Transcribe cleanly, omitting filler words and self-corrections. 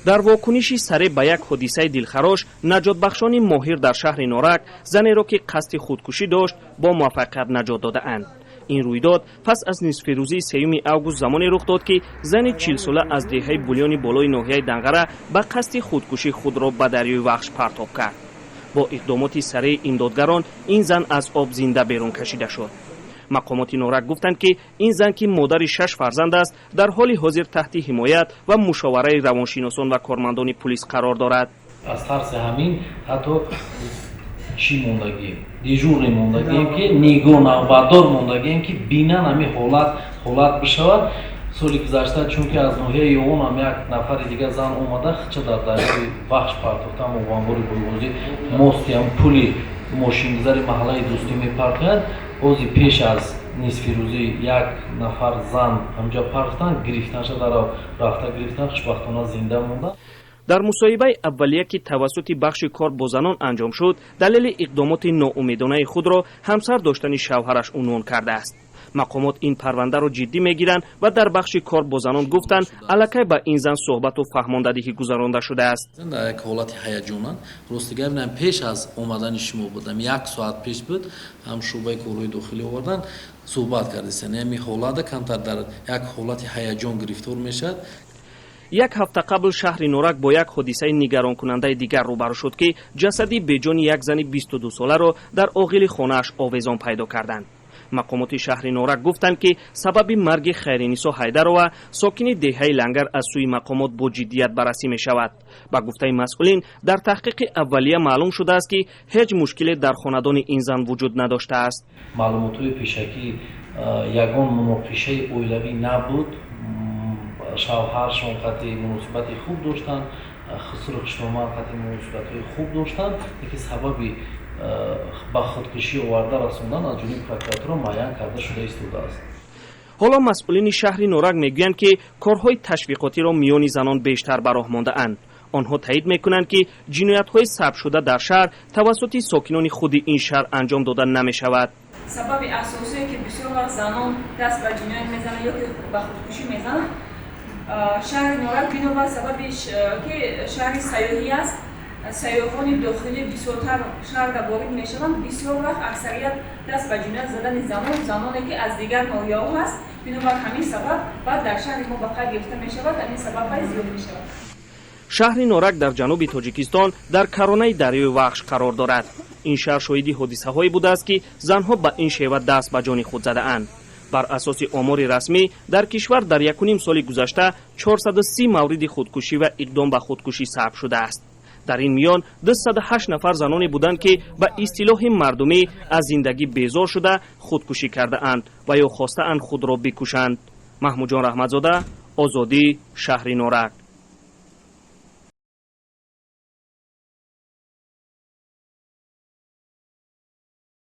Дар вокуниши сареъ ба як ҳодисаи дилхарош, наҷотбахшони моҳир дар шаҳри Норак занеро, ки қасди худкушӣ дошт, бо муваффақият наҷот додаанд. Ин рӯйдод пас аз нисфирӯзии 3 август замоне рух дод, ки зани 40-сола аз деҳаи Булёни болои ноҳияи Данғара ба қасди худкушӣ худро ба дарёи Вахш партоб кард. Бо иқдомоти сареи имдодгарон ин зан аз об зинда берун кашида шуд. Мақомоти Норак гуфтанд, ки ин зан, ки модари шаш фарзанд аст, дар ҳоли ҳозир таҳти ҳимоят ва мушовараи равоншиносон ва кормандони пулис қарор дорад. Аз тарси ҳамин ҳатто чӣ мондагием, дежурный мондагием, ки нигоҳ навбатдор мондагием, ки бинан ҳамин ҳолат бишавад. Соли гузашта, чунки аз ноҳияи Ёвон ҳам як нафари дигар зан омада, хича дар дарёи Вахш партохта. Обанбори Бойбозӣ мости ҳам пули мошингузари маҳаллаи Дӯстӣ мепартояд. Ози пеш аз нисфирӯзӣ як нафар зан ҳамҷа партохтан, гирифтанша, дар рафта гирифтан, хушбахтона зинда монда. Дар мусоҳибаи аввалия, ки тавассути бахши кор бо занон анҷом шуд, далели иқдомоти ноумедонаи худро ҳамсар доштани шавҳараш унвон кардааст. Мақомот ин парвандаро ҷиддӣ мегиранд ва дар бахши кор бо занон гуфтанд, аллакай ба ин зан суҳбату фаҳмондадиҳӣ гузаронда шудааст. Дар як ҳолати ҳаяҷонанд. Рости гап, пеш аз омадани шумо будам, як соат пеш буд, ҳам шӯъбаи корҳои дохилӣ овардан, суҳбат кардистан. Ҳамин ҳолата камтар дар як ҳолати ҳаяҷон гирифтор мешавад. Як ҳафта қабл шаҳри Норак бо як ҳодисаи нигаронкунандаи дигар рӯбарӯ шуд, ки ҷасади беҷони як зани 22-соларо дар оғили хонааш овезон пайдо карданд. Мақомоти шаҳри Норак гуфтанд, ки сабаби марги Хайринисо Ҳайдарова, сокини деҳаи Лангар, аз сӯи мақомот бо ҷиддият баррасӣ мешавад. Ба гуфтаи масъулин, дар таҳқиқи аввалия маълум шудааст, ки ҳеҷ мушкиле дар хонадони ин зан вуҷуд надоштааст. Маълумотҳои пешакӣ, ягон муноқишаи оилавӣ набуд. Шавҳаршон қати муносибати хуб доштанд, хусру хушномад қати муносибатҳои хуб доштанд, лекин сабаби ба худкушӣ оварда расондан аз ҷониби прокуратура муайян карда шуда истодааст. Ҳоло масъулини шаҳри Норак мегӯянд, ки корҳои ташвиқотиро миёни занон бештар ба роҳ мондаанд. Онҳо таъид мекунанд, ки ҷиноятҳои сабтшуда дар шаҳр тавассути сокинони худи ин шаҳр анҷом дода намешавад. Сабаби асосие, ки бисёр вақт занон даст ба ҷиноят мезананд ё ки ба худкушӣ мезананд, шаҳри Норак бинобар сабаби ки шаҳри сайёҳӣ аст, сайёҳони дохилӣ бисёртар шаҳрда ворид мешаванд. Бисёр вақт аксарият даст ба ҷиноят задани занон, заноне ки аз дигар ноҳияҳо ҳаст. Бинобар ҳамин сабаб баъд дар шаҳри мо ба қайд гирифта мешавад, ҳамин сабабҳай зиёд мешавад. Шаҳри Норак дар ҷануби Тоҷикистон, дар каронаи дарёи Вахш қарор дорад. Ин шаҳр шоҳиди ҳодисаҳое будааст, ки занҳо ба ин шева даст ба ҷони худ задаанд. Бар асоси омори расмӣ, дар кишвар дар якуним соли гузашта 430 мавриди худкушӣ ва иқдом ба худкушӣ сабт шудааст. Дар ин миён 208 нафар заноне буданд, ки ба истилоҳи мардумӣ аз зиндагӣ безор шуда, худкушӣ кардаанд ва ё хостаанд худро бикушанд. Маҳмудҷон Раҳматзода, Озодӣ, шаҳри Норак.